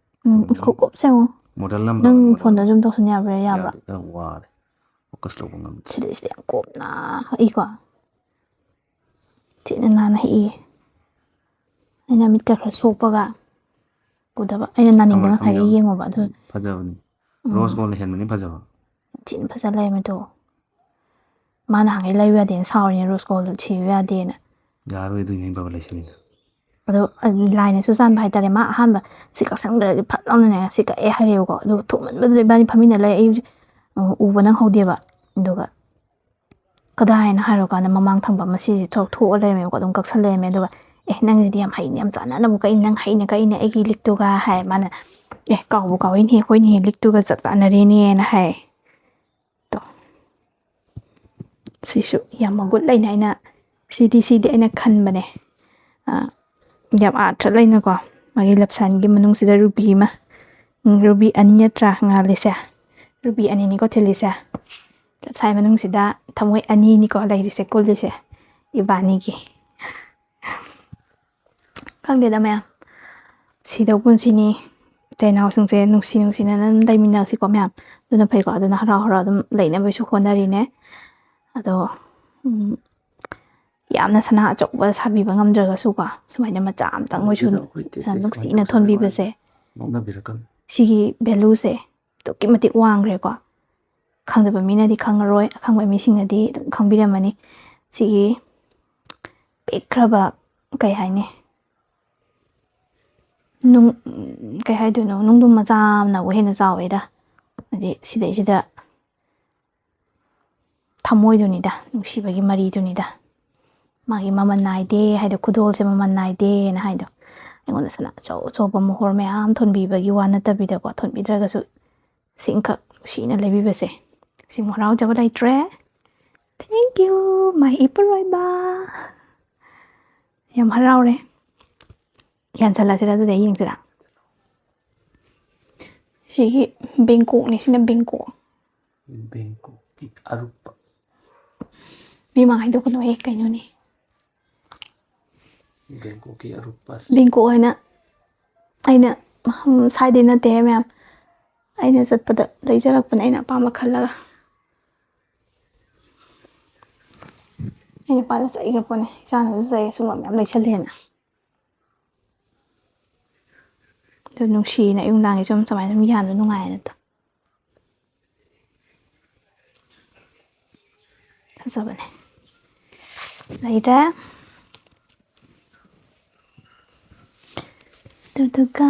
ꯎꯝ, ꯈꯨꯀꯨꯞꯁꯦ ꯌꯦꯡꯉꯣ꯫ model number, ꯅꯪ model phoneꯗ number꯫ Zoom ꯇꯧꯁꯟ ꯌꯥꯕ꯭ꯔꯥ? ꯌꯥꯕ꯭ꯔꯥ? ꯌꯥꯗꯦ, ꯈꯔ ꯋꯥꯔꯦ꯫ Focus ꯇꯧꯕ ꯉꯝꯗ꯭ꯔꯦ꯫ ꯁꯤꯗꯩꯁꯤꯗ ꯌꯥꯝ ꯀꯨꯞꯅ ꯍꯛꯏꯀꯣ꯫ ꯊꯤꯅ ꯅꯥꯟꯅ ꯍꯛꯏ꯫ ꯑꯩꯅ ꯃꯤꯠꯀ ꯈꯔ ꯁꯣꯛꯄꯒ ꯎꯗꯕ꯫ ꯑꯩꯅ ꯅꯥꯅꯤꯡꯗ ꯊꯝꯃꯣ, ꯉꯁꯥꯏꯒꯤ ꯊꯝꯃꯣ꯫ ꯌꯦꯡꯉꯨꯕ ꯑꯗꯨ꯫ ꯐꯖꯕꯅꯤ꯫ ꯎꯝ꯫ Rose goldꯅ ꯍꯦꯟꯕꯅꯤ ꯐꯖꯕ꯫ ꯊꯤꯅ ꯐꯖ ꯂꯩꯔꯝꯃꯦ ꯑꯗꯣ꯫ ꯃꯥꯅ ꯍꯥꯡꯉꯩ ꯂꯩꯌꯨ ꯌꯥꯗꯦꯅ ꯁꯥꯎꯔꯤꯅꯦ, ꯔꯣꯁ ꯒꯣꯜꯗ ꯁꯤꯌꯨ ꯌꯥꯗꯦꯅ꯫ ꯌꯥꯔꯣꯏꯗꯣꯏꯅꯦ ꯕꯕꯥ ꯂꯩꯁꯤꯅ꯫ ꯑꯗꯣ ꯂꯥꯏꯅꯁꯨ ꯆꯥꯟꯕ ꯍꯥꯏꯇꯥꯔꯦ, ꯃꯥ ꯑꯍꯥꯟꯕ ꯁꯤ ꯀꯛꯁꯟꯈ꯭ꯔꯗꯤ ꯐꯠ ꯂꯥꯎꯅꯅꯦ ꯁꯤ ꯀꯛꯑꯦ ꯍꯥꯏꯔꯦꯕꯀꯣ꯫ ꯑꯗꯨꯒ ꯊꯨꯃꯟꯕꯗꯨꯗ ꯏꯕꯥꯅꯤ ꯐꯝꯃꯤꯟꯅ ꯂꯩ, ꯑꯩ ꯎꯕ ꯅꯪꯍꯧꯗꯦꯕ꯫ ꯑꯗꯨꯒ ꯀꯗꯥꯏꯅ ꯍꯥꯏꯔꯨꯀꯥꯟꯗ ꯃꯃꯥꯡ ꯊꯪꯕ ꯑꯃ ꯁꯤꯁꯦ ꯊꯣꯛ ꯊꯣꯛꯑ ꯂꯩꯔꯝꯃꯦꯕꯀꯣ, ꯑꯗꯨꯝ ꯀꯛꯁꯜ ꯂꯩꯔꯝꯃꯦ꯫ ꯑꯗꯨꯒ "ꯑꯦ, ꯅꯪꯁꯤꯗꯤ ꯌꯥꯝ ꯍꯩꯅꯦ, ꯌꯥꯝ ꯆꯥꯟꯅꯅꯕꯨ ꯀꯛꯏꯅꯦ, ꯅꯪ ꯍꯩꯅ ꯀꯛꯏꯅꯦ ꯑꯩꯒꯤ ꯂꯤꯛꯇꯨꯒ" ꯍꯥꯏ꯫ ꯃꯥꯅ "ꯑꯦ, ꯀꯥꯎꯕꯨ ꯀꯥꯎꯏꯅꯦ, ꯍꯣꯏꯅꯦ, ꯂꯤꯛꯇꯨꯒ ꯆꯞ ꯆꯥꯟꯅꯔꯦꯅꯦꯅ" ꯍꯥꯏ꯫ ꯑꯗꯣ ꯁꯤꯁꯨ ꯌꯥꯝ ꯃꯒꯨꯟ ꯂꯩꯅ ꯑꯩꯅ, ꯁꯤꯗꯤ ꯁꯤꯗꯤ ꯑꯩꯅ ꯈꯟꯕꯅꯦ꯫ ꯌꯥꯝ ꯑꯥꯔꯊ ꯂꯩꯅꯀꯣ꯫ ꯃꯥꯒꯤ ꯂꯞꯁꯥꯟꯒꯤ ꯃꯅꯨꯡꯁꯤꯗ ꯔꯨꯕꯤ ꯑꯃ, ꯔꯨꯕꯤ ꯑꯅꯤ ꯅꯠꯇ꯭ꯔꯥ ꯉꯥꯜꯂꯤꯁꯦ? ꯔꯨꯕꯤ ꯑꯅꯤꯅꯤꯀꯣ ꯊꯤꯜꯂꯤꯁꯦ꯫ ꯂꯞꯁꯥꯟ ꯃꯅꯨꯡꯁꯤꯗ ꯊꯃꯣꯏ ꯑꯅꯤꯅꯤꯀꯣ ꯂꯩꯔꯤꯁꯦ, ꯀꯨꯜꯂꯤꯁꯦ ꯏꯕꯥꯅꯤꯒꯤ꯫ ꯈꯪꯗꯦꯗ ꯃꯌꯥꯝ, ꯁꯤꯗꯧ ꯄꯨꯟꯁꯤꯅꯤ꯫ ꯏꯆꯤꯜ ꯏꯅꯥꯎꯁꯤꯡꯁꯦ ꯅꯨꯡꯁꯤ ꯅꯨꯡꯁꯤꯅꯅ ꯑꯗꯨꯝ ꯂꯩꯃꯤꯟꯅꯁꯤꯀꯣ ꯃꯌꯥꯝ꯫ ꯑꯗꯨꯅ ꯐꯩꯀꯣ꯫ ꯑꯗꯨꯅ ꯍꯔꯥꯎ ꯍꯔꯥꯎ ꯑꯗꯨꯝ ꯂꯩꯅꯕꯁꯨ ꯍꯣꯠꯅꯔꯤꯅꯦ꯫ ꯑꯗꯣ ꯎꯝ, ꯌꯥꯝꯅ ꯁꯅꯥ ꯑꯆꯧꯕ ꯁꯥꯕꯤꯕ ꯉꯝꯗ꯭ꯔꯒꯁꯨꯀꯣ, ꯁꯨꯃꯥꯏꯅ ꯃꯆꯥ ꯑꯃꯇꯪ ꯑꯣꯏꯁꯨ ꯑꯗꯨꯗ ꯑꯩꯈꯣꯏ ꯇꯦꯛ ꯇꯦꯛ ꯅꯨꯡꯁꯤꯅ ꯁꯨꯃꯥꯏꯅ ꯇꯧꯖꯕ ꯊꯣꯟꯕꯤꯕꯁꯦ, ꯅꯣꯛꯅꯕꯤꯔꯛꯀꯅꯨ꯫ ꯁꯤꯒꯤ ꯚꯦꯂꯨꯁꯦ ꯑꯗꯨꯛꯀꯤ ꯃꯇꯤꯛ ꯋꯥꯡꯈ꯭ꯔꯦꯀꯣ꯫ ꯈꯪꯗꯕ ꯃꯤꯅꯗꯤ ꯈꯪꯉꯔꯣꯏ, ꯑꯈꯪꯕ ꯃꯤꯁꯤꯡꯅꯗꯤ ꯑꯗꯨꯝ ꯈꯪꯕꯤꯔꯝꯃꯅꯤ꯫ ꯁꯤꯒꯤ ꯄꯤꯛꯈ꯭ꯔꯕ, ꯀꯩ ꯍꯥꯏꯅꯤ, ꯅꯨꯡ ꯀꯩ ꯍꯥꯏꯗꯣꯏꯅꯣ, ꯅꯨꯡꯗꯨꯝ ꯃꯆꯥ ꯑꯃꯅꯕꯨ ꯍꯦꯟꯅ ꯆꯥꯎꯋꯦꯗ꯫ ꯍꯥꯏꯗꯤ ꯁꯤꯗꯩꯁꯤꯗ ꯊꯃꯣꯏꯗꯨꯅꯤꯗ, ꯅꯨꯡꯁꯤꯕꯒꯤ ꯃꯔꯤꯗꯨꯅꯤꯗ꯫ ꯃꯥꯒꯤ ꯃꯃꯜ ꯅꯥꯏꯗꯦ ꯍꯥꯏꯗꯣ, ꯈꯨꯗꯣꯜꯁꯦ ꯃꯃꯜ ꯅꯥꯏꯗꯦꯅ ꯍꯥꯏꯗꯣ꯫ ꯑꯩꯉꯣꯟꯗ ꯁꯅꯥ ꯑꯆꯧ ꯑꯆꯧꯕ ꯃꯣꯍꯣꯔ ꯃꯌꯥꯝ ꯊꯣꯟꯕꯤꯕꯒꯤ ꯋꯥ ꯅꯠꯇꯕꯤꯗꯀꯣ, ꯊꯣꯟꯕꯤꯗ꯭ꯔꯒꯁꯨ ꯁꯤꯡꯈꯛ ꯅꯨꯡꯁꯤꯅ ꯂꯩꯕꯤꯕꯁꯦ, ꯁꯤꯃꯨꯛ ꯍꯔꯥꯎꯖꯕ ꯂꯩꯇ꯭ꯔꯦ꯫ Thank you, my ꯏꯄꯨꯔꯣꯏꯕ꯫ ꯌꯥꯝ ꯍꯔꯥꯎꯔꯦ꯫ ꯌꯥꯟꯁꯜꯂꯁꯤꯔ ꯑꯗꯨꯗꯤ, ꯌꯦꯡꯁꯤꯔ? ꯁꯤꯒꯤ ꯕꯦꯡꯀꯣꯛꯅꯦ, ꯁꯤꯅ ꯕꯦꯡꯀꯣꯛ꯫ ꯕꯦꯡꯀꯣꯛꯀꯤ ꯑꯔꯨꯞꯄ꯫ ꯃꯤꯃꯥꯡ ꯍꯥꯏꯗꯣꯛꯀꯅꯨꯍꯦ, ꯀꯩꯅꯣꯅꯦ꯫ ꯕꯦꯡꯀꯣꯛꯀꯤ ꯑꯔꯨꯞꯄ꯫ ꯕꯦꯡꯀꯣꯛ ꯍꯥꯏꯅ ꯑꯩꯅ, ꯎꯝ, ꯁ꯭ꯋꯥꯏꯗꯩ ꯅꯠꯇꯦꯍꯦ ꯃꯌꯥꯝ꯫ ꯑꯩꯅ ꯆꯠꯄꯗ ꯂꯩꯖꯔꯛꯄꯅꯦ, ꯑꯩꯅ ꯑꯄꯥꯝꯕ ꯈꯜꯂꯒ꯫ ꯑꯩ ꯅꯨꯄꯥꯗ ꯆꯩꯒ ꯄꯣꯠꯅꯦ, ꯏꯆꯥꯅꯁꯨ ꯆꯩ, ꯑꯁꯨꯝꯕ ꯃꯌꯥꯝ ꯂꯩꯁꯜꯂꯦꯅ꯫ ꯑꯗꯨ ꯅꯨꯡꯁꯤꯅ ꯑꯌꯨꯛ ꯅꯨꯡꯗꯥꯡꯒꯤ ꯁꯨꯝ ꯁꯨꯃꯥꯏꯅ ꯁꯨꯝ ꯌꯥꯟꯕ ꯅꯨꯡꯉꯥꯏꯌꯦꯅ꯫ ꯐꯖꯕꯅꯦ꯫ ꯂꯩꯔꯦ꯫ ꯑꯗꯨꯗꯨꯒ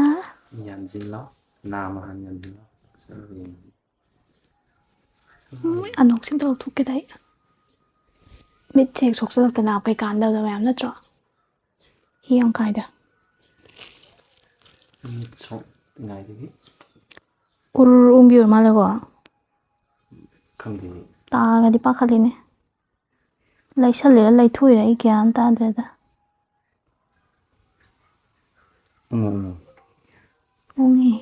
ꯌꯥꯟꯁꯤꯜꯂꯣ꯫ ꯅꯥꯃ ꯍꯥꯟꯅ ꯌꯥꯟꯁꯤꯜꯂꯣ꯫ ꯁꯔꯨ ꯌꯦꯡꯁꯤ꯫ ꯎꯝ, ꯑꯅꯣꯛꯁꯤꯡꯗꯣ ꯂꯧꯊꯣꯛꯀꯦꯗ ꯑꯩ꯫ ꯃꯤꯠꯁꯦ ꯍꯦꯛ ꯁꯣꯛꯆꯜꯂꯛꯇꯅ ꯀꯩ ꯀꯥꯟꯗꯕꯗ ꯃꯌꯥꯝ ꯅꯠꯇ꯭ꯔꯣ? ꯍꯤ ꯌꯥꯝ ꯀꯥꯏꯗ꯫ ꯃꯤꯠ ꯁꯣꯛꯅꯤꯡꯉꯥꯏꯗꯒꯤ꯫ ꯎꯔ ꯎꯪꯕꯤ ꯑꯣꯏ ꯃꯥꯜꯂꯦꯀꯣ꯫ ꯈꯪꯗꯦ꯫ ꯇꯥꯔꯒꯗꯤ ꯄꯥꯈꯠꯂꯤꯅꯦ꯫ ꯂꯩꯁꯜꯂꯤꯔ ꯂꯩꯊꯣꯛꯏꯔ ꯑꯩ ꯒ꯭ꯌꯥꯟ ꯇꯥꯗ꯭ꯔꯦꯗ꯫ ꯎꯝ, ꯎꯝ꯫ ꯎꯪꯉꯤ꯫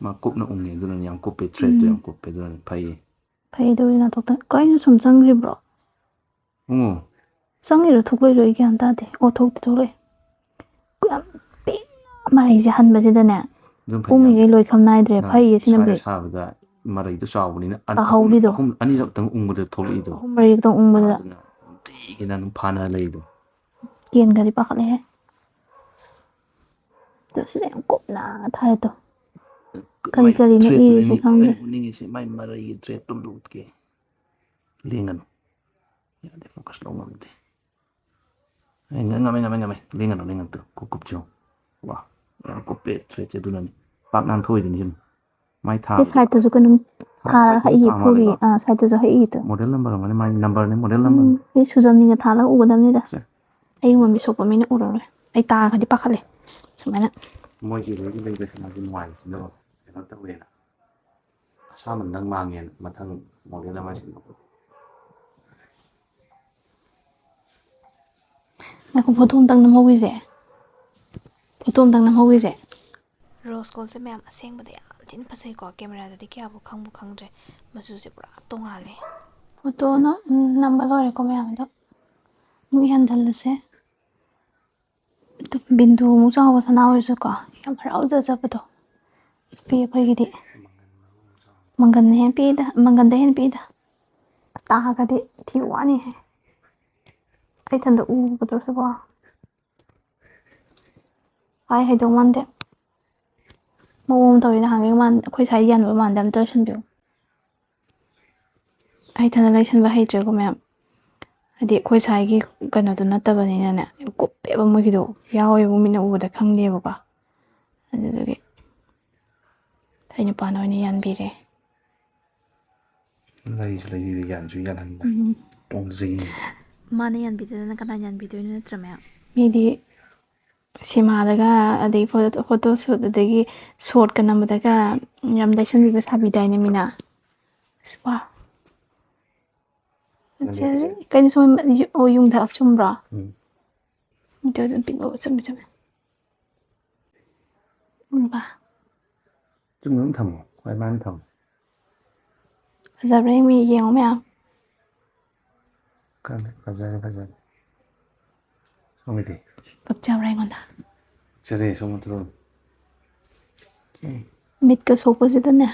ꯃꯥ ꯀꯨꯞꯅ ꯎꯪꯉꯦ, ꯑꯗꯨꯅꯅꯦ ꯌꯥꯝ ꯀꯨꯞꯄꯦ, ꯊ꯭ꯔꯦꯠꯇꯣ ꯎꯝ꯫ ꯌꯥꯝ ꯀꯨꯞꯄꯦ, ꯑꯗꯨꯅꯅꯦ ꯐꯩꯌꯦ꯫ ꯐꯩ, ꯑꯗꯨ ꯅꯥꯊꯣꯛꯇꯅ꯫ ꯀꯩꯅꯣ ꯁꯨꯝ ꯆꯪꯈ꯭ꯔꯤꯕ꯭ꯔꯣ? ꯎꯝ꯫ ꯆꯪꯉꯤꯔꯣ ꯊꯣꯛꯂꯛꯏꯔꯣ? ꯑꯩ ꯒ꯭ꯌꯥꯟ ꯇꯥꯗꯦ꯫ ꯑꯣ, ꯊꯣꯛꯇꯤ ꯊꯣꯛꯂꯛꯑꯦ꯫ ꯌꯥꯝ ꯄꯤꯛꯅ ꯃꯔꯩꯁꯦ ꯍꯟꯕꯁꯤꯗꯅꯦ, ꯑꯗꯨꯝ ꯐꯩ, ꯎꯪꯉꯤꯈꯩ ꯌꯥꯝ ꯂꯣꯏꯈꯝ ꯅꯥꯏꯗ꯭ꯔꯦ꯫ ꯅꯪ ꯐꯩꯌꯦ ꯁꯤꯅ ꯁ꯭ꯋꯥꯏꯗ ꯕ꯭ꯔꯦꯛ꯫ ꯁꯥꯕꯗ ꯃꯔꯩꯗꯣ ꯆꯥꯎꯕꯅꯤꯅ ꯑꯟ-, ꯇꯥꯍꯧꯔꯤꯗꯣ꯫ ꯑꯍꯨꯝ, ꯑꯅꯤꯔꯛꯇꯪ ꯎꯪꯕꯗ ꯊꯣꯛꯂꯛꯏꯗꯣ꯫ ꯑꯍꯨꯝ ꯃꯔꯤꯔꯛꯇꯪ ꯎꯪꯕꯗ꯫ ꯑꯗꯨꯅ ꯅꯨꯡꯇꯤꯒꯤ ꯅꯪ ꯐꯥꯅ ꯂꯩꯗꯣ꯫ ꯀꯦꯟꯒ꯭ꯔꯗꯤ ꯄꯥꯈꯠꯂꯦꯍꯦ꯫ ꯑꯗꯣ ꯁꯤꯗ ꯌꯥꯝ ꯀꯨꯞꯅ ꯊꯥꯔꯦ ꯇꯣ꯫ ꯀꯔꯤ ꯃꯥꯏ ꯀꯔꯤꯅꯣ ꯊ꯭ꯔꯦꯠꯇꯨꯅꯦ ꯏꯔꯤꯁꯦ ꯃꯤ-, ꯈꯪꯗꯦ꯫ ꯑꯩꯅ ꯎꯠꯅꯤꯡꯉꯤꯁꯦ ꯃꯥꯏ ꯃꯔꯩꯒꯤ ꯊ꯭ꯔꯦꯠꯇꯨ ꯑꯝꯇ ꯎꯠꯀꯦ꯫ ꯂꯦꯡꯒꯅꯨ꯫ ꯌꯥꯗꯦ, ꯐꯣꯀꯁ ꯂꯧ ꯉꯝꯗꯦ꯫ ꯑꯩ ꯉ-, ꯉꯝꯃꯦ, ꯉꯝꯃꯦ, ꯉꯝꯃꯦ꯫ ꯂꯦꯡꯒꯅꯨ, ꯂꯦꯡꯒꯅꯨ꯫ ꯀꯨꯞ-, ꯀꯨꯞꯁꯤ ꯌꯦꯡꯉꯨ꯫ ꯋꯥ, ꯌꯥꯝ ꯀꯨꯞꯄꯦ ꯊ꯭ꯔꯦꯠꯁꯦ, ꯑꯗꯨꯅꯅꯤ꯫ ꯄꯥꯛ ꯅꯥꯟꯊꯣꯛꯑꯣꯏꯗꯣꯏꯅꯤ ꯁꯤꯅ꯫ ꯃꯥꯏ ꯁꯤ ꯊꯥꯕꯗꯤ ꯁꯥꯏꯠꯇꯁꯨ ꯀꯩꯅꯣꯝ ꯊꯥ-, ꯊꯥꯔꯒ ꯁꯥꯏꯠꯇꯁꯨ ꯍꯛꯏꯌꯦ, ꯊꯥ ꯐꯨꯔꯤ꯫ ꯃꯥꯜꯂꯦꯀꯣ? ꯑꯥ, ꯁꯥꯏꯠꯇꯁꯨ ꯍꯛꯏꯗꯣ꯫ ꯃꯣꯗꯦꯜ ꯅꯝꯕꯔ ꯑꯃꯅꯤ, ꯃꯥꯏ ꯅꯝꯕꯔꯅꯤ, ꯃꯣꯗꯦꯜ ꯎꯝ, ꯅꯝꯕꯔꯅꯤ꯫ ꯁꯤ ꯁꯨꯖꯝꯅꯤꯒ ꯊꯥꯜꯂꯒ ꯎꯒꯗꯕꯅꯤꯗ꯫ ꯁꯦ꯫ ꯑꯩꯒꯨꯝꯕ ꯃꯤꯠ ꯁꯣꯛꯄ ꯃꯤꯅ ꯎꯔꯔꯣꯏ꯫ ꯑꯩ ꯇꯥꯔꯒꯗꯤ ꯄꯥꯈꯠꯂꯦ꯫ ꯁꯨꯃꯥꯏꯅ꯫ ꯃꯣꯏꯒꯤ ꯂꯩꯔꯤ ꯂꯩꯕꯁꯤꯅꯗꯤ ꯅꯨꯡꯉꯥꯏꯕꯁꯤꯅ ꯀꯩꯅꯣ ꯇꯧꯋꯦꯅ꯫ ꯑꯁꯥꯃꯟꯗꯪ ꯃꯥꯡꯉꯦꯅ ꯃꯊꯪ ꯃꯣꯗꯦꯜ ꯑꯃ ꯁꯤꯟꯗꯣꯛꯄ꯫ ꯉꯥꯏꯈꯣ, ꯐꯣꯇꯣ ꯑꯝꯇꯪ ꯅꯝꯍꯧꯈꯤꯁꯦ꯫ ꯐꯣꯇꯣ ꯑꯝꯇꯪ ꯅꯝꯍꯧꯈꯤꯁꯦ꯫ ꯔꯣꯁ ꯒꯣꯜꯁꯦ ꯃꯌꯥꯝ ꯑꯁꯦꯡꯕꯗ ꯌꯥꯝ ꯊꯤꯅ ꯐꯖꯩꯀꯣ, ꯀꯦꯃꯦꯔꯥꯗꯗꯤ ꯀꯌꯥꯕꯨ ꯈꯪꯕꯨ ꯈꯪꯗ꯭ꯔꯦ, ꯃꯆꯨꯁꯦ ꯄꯨꯔꯥ ꯇꯣꯉꯥꯜꯂꯦ꯫ ꯐꯣꯇꯣꯅ, ꯎꯝ, ꯅꯝꯕ ꯂꯣꯏꯔꯦꯀꯣ ꯃꯌꯥꯝ, ꯑꯗꯣ ꯑꯃꯨꯛ ꯌꯥꯟꯁꯤꯜꯂꯁꯦ꯫ ꯑꯗꯨ ꯕꯤꯟꯗꯨꯃꯨꯛ ꯆꯥꯎꯕ ꯁꯅꯥ ꯑꯣꯏꯔꯁꯨꯀꯣ, ꯌꯥꯝ ꯍꯔꯥꯎꯖꯖꯕꯗꯣ꯫ ꯅꯨꯄꯤ ꯑꯩꯈꯣꯏꯒꯤꯗꯤ ꯃꯪꯒꯟꯅ ꯍꯦꯟꯅ ꯄꯤꯛꯏꯗ, ꯃꯪꯒꯟꯗ ꯍꯦꯟꯅ ꯄꯤꯛꯏꯗ꯫ ꯇꯥꯔꯒꯗꯤ ꯊꯤ ꯋꯥꯅꯤꯍꯦ꯫ ꯑꯩ ꯏꯊꯟꯗ ꯎꯒꯗꯧꯁꯤꯕꯣ꯫ ꯍꯥꯏ ꯍꯩꯗꯧ ꯃꯥꯟꯗꯦ꯫ ꯃꯑꯣꯡ ꯑꯃ ꯇꯧꯋꯤ ꯅꯍꯥꯟꯒꯩ ꯃꯥꯟ-, ꯑꯩꯈꯣꯏ ꯁ꯭ꯋꯥꯏ ꯌꯥꯟꯕ ꯃꯥꯟꯗ ꯑꯝꯇ ꯂꯣꯏꯁꯟꯕꯤꯌꯨ꯫ ꯑꯩ ꯏꯊꯟꯗ ꯂꯩꯁꯟꯕ ꯍꯩꯇ꯭ꯔꯦꯀꯣ ꯃꯌꯥꯝ꯫ ꯍꯥꯏꯗꯤ ꯑꯩꯈꯣꯏ ꯁ꯭ꯋꯥꯏꯒꯤ ꯀꯩꯅꯣꯗꯣ ꯅꯠꯇꯕꯅꯤꯅꯅꯦ, ꯀꯨꯞꯄꯦꯕ ꯃꯣꯏꯒꯤꯗꯣ꯫ ꯌꯥꯎꯋꯦꯕ, ꯃꯤꯠꯅ ꯎꯕꯗ ꯈꯪꯗꯦꯕꯀꯣ꯫ ꯑꯗꯨꯗꯨꯒꯤ ꯑꯩ ꯅꯨꯄꯥꯅ ꯑꯣꯏꯅ ꯌꯥꯟꯕꯤꯔꯦ꯫ ꯂꯩꯁꯨ ꯂꯩꯕꯤꯕ, ꯌꯥꯟꯁꯨ ꯌꯥꯟꯍꯟꯕ꯫ ꯎꯝ꯫ ꯇꯣꯡꯖꯩ꯫ ꯃꯥꯅ ꯌꯥꯟꯕꯤꯗꯗꯅ ꯀꯅꯥ ꯌꯥꯟꯕꯤꯗꯣꯏꯅꯣ, ꯅꯠꯇ꯭ꯔ ꯃꯌꯥꯝ? ꯃꯤꯗꯤ ꯁꯤꯃꯥꯗꯒ, ꯑꯗꯒꯤ ꯐꯣꯇꯣ, ꯐꯣꯇꯣ ꯁꯨꯠ, ꯑꯗꯒꯤ ꯁꯣꯔꯠꯀ ꯅꯝꯕꯗꯒ ꯌꯥꯝ ꯂꯩꯁꯟꯕꯤꯕ ꯁꯥꯕꯤꯗꯥꯏꯅꯦ ꯃꯤꯅ꯫ ꯑꯁ, ꯋꯥ꯫ ꯅꯪꯗꯤ ꯐꯖꯔꯦ꯫ ꯀꯩꯅꯣ ꯁꯣꯝ, ꯑꯣ, ꯌꯨꯡꯊꯛ ꯆꯨꯝꯕ꯭ꯔꯣ? ꯎꯝ꯫ ꯑꯗꯨ ꯑꯗꯨꯝ ꯄꯤꯛꯑꯣ, ꯆꯨꯝꯃꯦ, ꯆꯨꯝꯃꯦ꯫ ꯎꯔꯕ? ꯆꯨꯝꯅ ꯑꯗꯨꯝ ꯊꯝꯃꯣ, ꯍꯣꯏ, ꯃꯥꯅ ꯊꯝꯃꯣ꯫ ꯐꯖꯕ꯭ꯔꯥ ꯌꯦꯡꯉꯣ, ꯌꯦꯡꯉꯣ ꯃꯌꯥꯝ꯫ ꯈꯪꯗꯦ, ꯐꯖꯔꯦ, ꯐꯖꯔꯦ꯫ ꯁꯣꯝꯒꯤꯗꯤ? ꯄꯛꯆꯕ꯭ꯔꯥ ꯑꯩꯉꯣꯟꯗ? ꯐꯖꯔꯦ, ꯁꯣꯝ ꯊꯣꯛꯂꯛꯑꯣ꯫ ꯎꯝ꯫ ꯃꯤꯠꯀ ꯁꯣꯛꯄꯁꯤꯗꯅꯦ,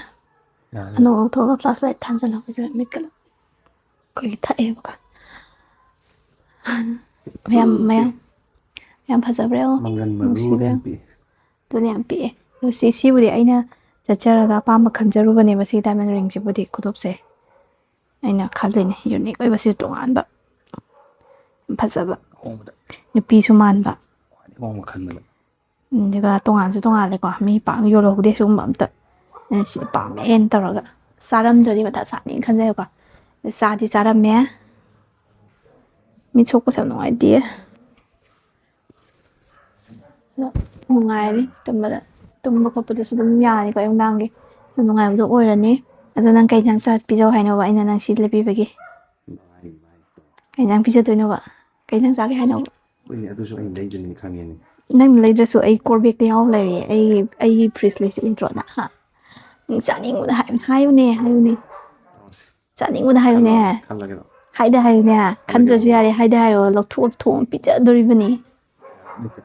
ꯌꯥꯔꯦ꯫ ꯑꯅꯧꯕ ꯊꯣꯛꯑꯒ flashlight ꯊꯥꯟꯖꯜꯂꯛꯄꯁꯤꯗ ꯃꯤꯠꯀ ꯑꯩꯈꯣꯏꯒꯤ ꯊꯛꯑꯦꯕꯀꯣ꯫ ꯃꯌꯥꯝ, ꯃꯌꯥꯝ, ꯌꯥꯝ ꯐꯖꯕ꯭ꯔꯥ ꯌꯦꯡꯉꯣ꯫ ꯃꯪꯒꯟ ꯃꯔꯨ ꯅꯨꯡꯁꯤꯕ꯭ꯔꯥ? ꯌꯥꯝ ꯄꯤꯛꯑꯦ꯫ ꯑꯗꯨꯅ ꯌꯥꯝ ꯄꯤꯛꯑꯦ꯫ ꯑꯗꯨ ꯁꯤ, ꯁꯤꯕꯨꯗꯤ ꯑꯩꯅ ꯆꯠꯆꯔꯒ ꯑꯄꯥꯝꯕ ꯈꯟꯖꯔꯨꯕꯅꯦꯕ ꯁꯤ diamond ringꯁꯤꯕꯨꯗꯤ, ꯈꯨꯗꯣꯞꯁꯦ꯫ ꯑꯩꯅ ꯈꯜꯂꯤꯅꯦ, unique ꯑꯣꯏꯕꯁꯤ ꯇꯣꯉꯥꯟꯕ, ꯌꯥꯝ ꯐꯖꯕ, ꯑꯍꯣꯡꯕꯗ ꯅꯨꯄꯤꯁꯨ ꯃꯥꯟꯕ꯫ ꯈ꯭ꯋꯥꯏꯗꯒꯤ ꯑꯍꯣꯡꯕ ꯈꯟꯕꯗ꯫ ꯑꯗꯨꯒ ꯇꯣꯉꯥꯟꯁꯨ ꯇꯣꯉꯥꯜꯂꯦꯀꯣ, ꯃꯤ ꯄꯥꯛ ꯌꯣꯜꯍꯧꯗꯦ ꯁꯤꯒꯨꯝꯕ ꯑꯝꯇ꯫ ꯑꯩꯅ ꯁꯤ ꯄꯥꯝꯃꯦꯅ ꯇꯧꯔꯒ ꯆꯥꯔꯝꯗ꯭ꯔꯗꯤ ꯃꯊꯥ ꯁꯥꯅꯤ ꯈꯟꯖꯩꯀꯣ꯫ ꯆꯥꯗꯤ ꯆꯥꯔꯝꯃꯦ꯫ ꯃꯤꯠ ꯁꯣꯛꯄꯁꯦ ꯌꯥꯝ ꯅꯨꯡꯉꯥꯏꯇꯦ꯫ ꯑꯗꯣ ꯅꯨꯡꯉꯥꯏꯔꯤ ꯇꯨꯝꯕꯗ꯫ ꯇꯨꯝꯕ ꯈꯣꯠꯄꯗꯁꯨ ꯑꯗꯨꯝ ꯌꯥꯔꯤꯀꯣ ꯑꯌꯨꯛ ꯅꯨꯡꯗꯥꯡꯒꯤ꯫ ꯌꯥꯝ ꯅꯨꯡꯉꯥꯏꯕꯗꯣ ꯑꯣꯏꯔꯅꯤ꯫ ꯑꯗꯣ ꯅꯪ ꯀꯩ ꯏꯟꯖꯥꯡ ꯆꯥ-, ꯄꯤꯖꯧ ꯍꯥꯏꯅꯣꯕ ꯑꯩꯅ ꯅꯪ ꯁꯤ ꯂꯦꯞꯄꯤꯕꯒꯤ? ꯀꯩ ꯏꯟꯖꯥꯡ ꯄꯤꯖꯗꯣꯏꯅꯣꯕ? ꯀꯩ ꯏꯟꯖꯥꯡ ꯆꯥꯒꯦ ꯍꯥꯏꯅꯣꯕ? ꯍꯣꯏꯅꯦ, ꯑꯗꯨꯁꯨ ꯑꯩꯅ ꯂꯩꯗꯣꯏꯅꯤ ꯈꯪꯉꯦꯅꯦ꯫ ꯅꯪ ꯂꯩꯗ꯭ꯔꯁꯨ ꯑꯩ core bagꯇ ꯌꯥꯎ ꯂꯩꯔꯦ꯫ ꯑꯩꯒꯤ, ꯑꯩꯒꯤ fridge ꯂꯩꯁꯤ ꯎꯗ꯭ꯔꯣ ꯅꯪ? ꯍꯥ? ꯅꯪ ꯆꯥꯅꯤꯡꯕꯗ ꯍꯥꯏ-, ꯍꯥꯏꯌꯨꯅꯦ, ꯍꯥꯏꯌꯨꯅꯦ꯫ ꯆꯥꯅꯤꯡꯕꯗ ꯍꯥꯏꯌꯨꯅꯦ꯫ ꯈꯜꯂꯒꯦ꯫ ꯍꯥꯏꯗ ꯍꯥꯏꯌꯨꯅꯦ꯫ ꯈꯟꯗ꯭ꯔꯁꯨ ꯌꯥꯔꯦ, ꯍꯥꯏꯗ ꯍꯥꯏꯌꯣ꯫ ꯂꯧꯊꯣꯛꯑ ꯊꯣꯡ ꯄꯤꯖꯗꯣꯔꯤꯕꯅꯤ꯫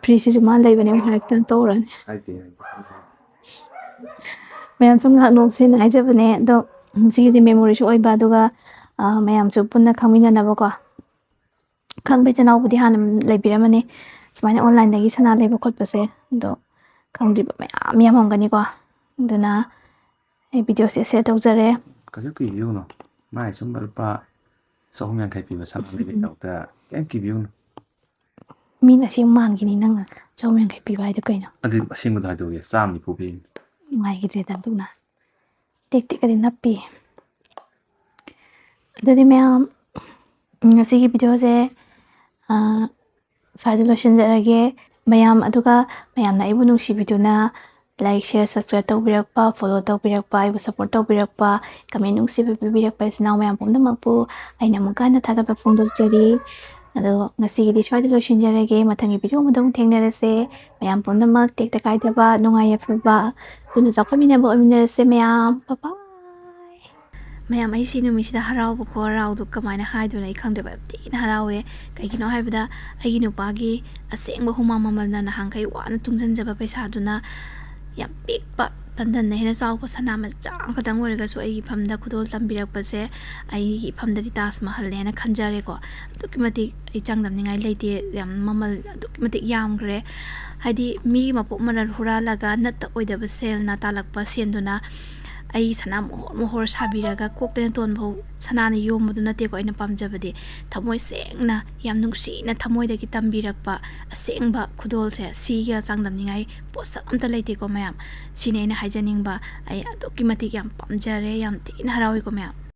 Fridgeꯁꯤꯁꯨ ꯃꯥ ꯂꯩꯕꯅꯦ ꯑꯃꯨꯛ ꯍꯥꯏꯔꯛꯇꯅ ꯇꯧꯔꯅꯤ꯫ ꯍꯥꯏꯗꯦ, ꯍꯥꯏꯗꯦ꯫ ꯃꯌꯥꯝ ꯁꯨꯝ ꯉꯥꯏꯍꯥꯛ ꯅꯣꯛꯁꯦꯅ ꯍꯥꯏꯖꯕꯅꯦ꯫ ꯑꯗꯣ ꯁꯤꯒꯤꯁꯦ memoryꯁꯨ ꯑꯣꯏꯕ, ꯑꯗꯨꯒ, ꯑ, ꯃꯌꯥꯝꯁꯨ ꯄꯨꯟꯅ ꯈꯪꯃꯤꯟꯅꯅꯕꯀꯣ꯫ ꯈꯪꯕ ꯏꯆꯤꯟ ꯏꯅꯥꯎꯕꯨꯗꯤ ꯍꯥꯟꯅ ꯂꯩꯕꯤꯔꯝꯃꯅꯤ, ꯁꯨꯃꯥꯏꯅ onlineꯗꯒꯤ ꯁꯅꯥ ꯂꯩꯕ ꯈꯣꯠꯄꯁꯦ꯫ ꯑꯗꯣ ꯈꯪꯗ꯭ꯔꯤꯕ ꯃꯌꯥꯝ ꯌꯥꯝꯃꯝꯒꯅꯤꯀꯣ꯫ ꯑꯗꯨꯅ ꯑꯩ videoꯁꯦ share ꯇꯧꯖꯔꯦ꯫ ꯀꯩꯁꯨ ꯀꯤꯕꯤꯔꯨꯅꯨ, ꯃꯥꯏ ꯁꯨꯝ ꯂꯨꯄꯥ ꯆꯍꯨꯝ ꯌꯥꯡꯈꯩ ꯄꯤꯕ ꯁꯅꯥ ꯂꯩꯕꯒꯤꯗꯃꯛꯇ ꯀꯩꯝ ꯀꯤꯕꯤꯌꯨꯅꯨ꯫ ꯃꯤꯅ ꯑꯁꯦꯡꯕ ꯃꯥꯟꯈꯤꯅꯤ ꯅꯪꯅ ꯆꯍꯨꯝ ꯌꯥꯡꯈꯩ ꯄꯤꯕ ꯍꯥꯏꯗꯣ ꯀꯩꯅꯣ? ꯑꯗꯨ ꯑꯁꯦꯡꯕꯗꯣ ꯍꯥꯏꯗꯣꯛꯑꯒꯦ, ꯆꯥꯝꯃ ꯅꯤꯐꯨ ꯄꯤꯕꯅꯤ꯫ ꯅꯨꯡꯉꯥꯏꯈꯤꯗ꯭ꯔꯦꯗ ꯑꯗꯨꯅ꯫ ꯇꯦꯛ ꯇꯦꯛꯀꯗꯤ ꯅꯞꯄꯤ꯫ ꯑꯗꯨꯗꯤ ꯃꯌꯥꯝ, ꯉꯁꯤꯒꯤ ꯚꯤꯗꯤꯑꯣꯁꯦ, ꯑ, ꯁ꯭ꯋꯥꯏꯗ ꯂꯣꯏꯁꯤꯟꯖꯔꯒꯦ꯫ ꯃꯌꯥꯝ, ꯑꯗꯨꯒ ꯃꯌꯥꯝꯅ ꯑꯩꯕꯨ ꯅꯨꯡꯁꯤꯕꯤꯗꯨꯅ like, share, subscribe ꯇꯧꯕꯤꯔꯛꯄ, follow ꯇꯧꯕꯤꯔꯛꯄ, ꯑꯩꯕꯨ support ꯇꯧꯕꯤꯔꯛꯄ, comment ꯅꯨꯡꯁꯤꯕ ꯄꯤꯕꯤꯔꯛꯄ ꯏꯆꯤꯟ ꯏꯅꯥꯎ ꯃꯌꯥꯝ ꯄꯨꯝꯅꯃꯛꯄꯨ ꯑꯩꯅ ꯑꯃꯨꯛꯀ ꯍꯟꯅ ꯊꯥꯒꯠꯄ ꯐꯣꯡꯗꯣꯛꯆꯔꯤ꯫ ꯑꯗꯣ ꯉꯁꯤꯒꯤꯗꯤ ꯁ꯭ꯋꯥꯏꯗ ꯂꯣꯏꯁꯤꯟꯖꯔꯒꯦ꯫ ꯃꯊꯪꯒꯤ ꯚꯤꯗꯤꯑꯣ ꯑꯃꯗ ꯑꯃꯨꯛ ꯊꯦꯡꯅꯔꯁꯦ꯫ ꯃꯌꯥꯝ ꯄꯨꯝꯅꯃꯛ ꯇꯦꯛꯇ ꯀꯥꯏꯗꯕ, ꯅꯨꯡꯉꯥꯏ ꯌꯥꯏꯐꯕ, ꯄꯨꯟꯅ ꯆꯥꯎꯈꯠꯃꯤꯟꯅꯕ ꯑꯣꯏꯃꯤꯟꯅꯔꯁꯦ ꯃꯌꯥꯝ꯫ Bye bye꯫ ꯃꯌꯥꯝ, ꯑꯩ ꯁꯤ ꯅꯨꯃꯤꯠꯁꯤꯗ ꯍꯔꯥꯎꯕ ꯈꯨꯍꯔꯥꯎꯗꯣ ꯀꯃꯥꯏꯅ ꯍꯥꯏꯗꯣꯏꯅꯣ ꯑꯩ ꯈꯪꯗ꯭ꯔꯦꯕ꯫ ꯌꯥꯝ ꯊꯤꯅ ꯍꯔꯥꯎꯋꯦ꯫ ꯀꯩꯒꯤꯅꯣ ꯍꯥꯏꯕꯗ ꯑꯩꯒꯤ ꯅꯨꯄꯥꯒꯤ ꯑꯁꯦꯡꯕ ꯍꯨꯃꯥꯡ ꯃꯃꯜꯅ ꯅꯍꯥꯟꯈꯩ ꯋꯥꯅ ꯇꯨꯡꯁꯤꯟꯖꯕ ꯄꯩꯁꯥꯗꯨꯅ ꯌꯥꯝ ꯄꯤꯛꯄ, ꯇꯟꯗꯟꯅ ꯍꯦꯟꯅ ꯆꯥꯎꯕ ꯁꯅꯥ ꯃꯆꯥ ꯑꯃꯈꯛꯇꯪ ꯑꯣꯏꯔꯒꯁꯨ ꯑꯩꯒꯤ ꯏꯐꯝꯗ ꯈꯨꯗꯣꯜ ꯇꯝꯕꯤꯔꯛꯄꯁꯦ ꯑꯩꯒꯤ ꯏꯐꯝꯗꯗꯤ ꯇꯥꯖ ꯃꯍꯜꯅꯦꯅ ꯈꯟꯖꯔꯦꯀꯣ꯫ ꯑꯗꯨꯛꯀꯤ ꯃꯇꯤꯛ ꯑꯩ ꯆꯥꯡꯗꯝꯅꯤꯡꯉꯥꯏ ꯂꯩꯇꯦ, ꯌꯥꯝ ꯃꯃꯜ ꯑꯗꯨꯛꯀꯤ ꯃꯇꯤꯛ ꯌꯥꯝꯈ꯭ꯔꯦ꯫ ꯍꯥꯏꯗꯤ ꯃꯤꯒꯤ ꯃꯄꯣꯛ ꯃꯔꯜ ꯍꯨꯔꯥꯜꯂꯒ ꯅꯠꯇ ꯑꯣꯏꯗꯕ ꯁꯦꯜꯅ ꯇꯥꯜꯂꯛꯄ ꯁꯦꯜꯗꯨꯅ ꯑꯩ ꯁꯅꯥ ꯃꯣꯍꯣꯔ ꯃꯣꯍꯣꯔ ꯁꯥꯕꯤꯔꯒ ꯀꯣꯛꯇꯩꯅ ꯇꯣꯟꯐꯥꯎ ꯁꯅꯥꯅ ꯌꯣꯝꯕꯗꯨ ꯅꯠꯇꯦꯀꯣ ꯑꯩꯅ ꯄꯥꯝꯖꯕꯗꯤ꯫ ꯊꯃꯣꯏ ꯁꯦꯡꯅ, ꯌꯥꯝ ꯅꯨꯡꯁꯤꯅ ꯊꯃꯣꯏꯗꯒꯤ ꯇꯝꯕꯤꯔꯛꯄ ꯑꯁꯦꯡꯕ ꯈꯨꯗꯣꯜꯁꯦ, ꯁꯤꯒ ꯆꯥꯡꯗꯝꯅꯤꯡꯉꯥꯏ ꯄꯣꯠꯁꯛ ꯑꯝꯇ ꯂꯩꯇꯦꯀꯣ ꯃꯌꯥꯝ꯫ ꯁꯤꯅꯤ ꯑꯩꯅ ꯍꯥꯏꯖꯅꯤꯡꯕ꯫ ꯑꯩ ꯑꯗꯨꯛꯀꯤ ꯃꯇꯤꯛ ꯌꯥꯝ ꯄꯥꯝꯖꯔꯦ, ꯌꯥꯝ ꯊꯤꯅ ꯍꯔꯥꯎꯏꯀꯣ ꯃꯌꯥꯝ꯫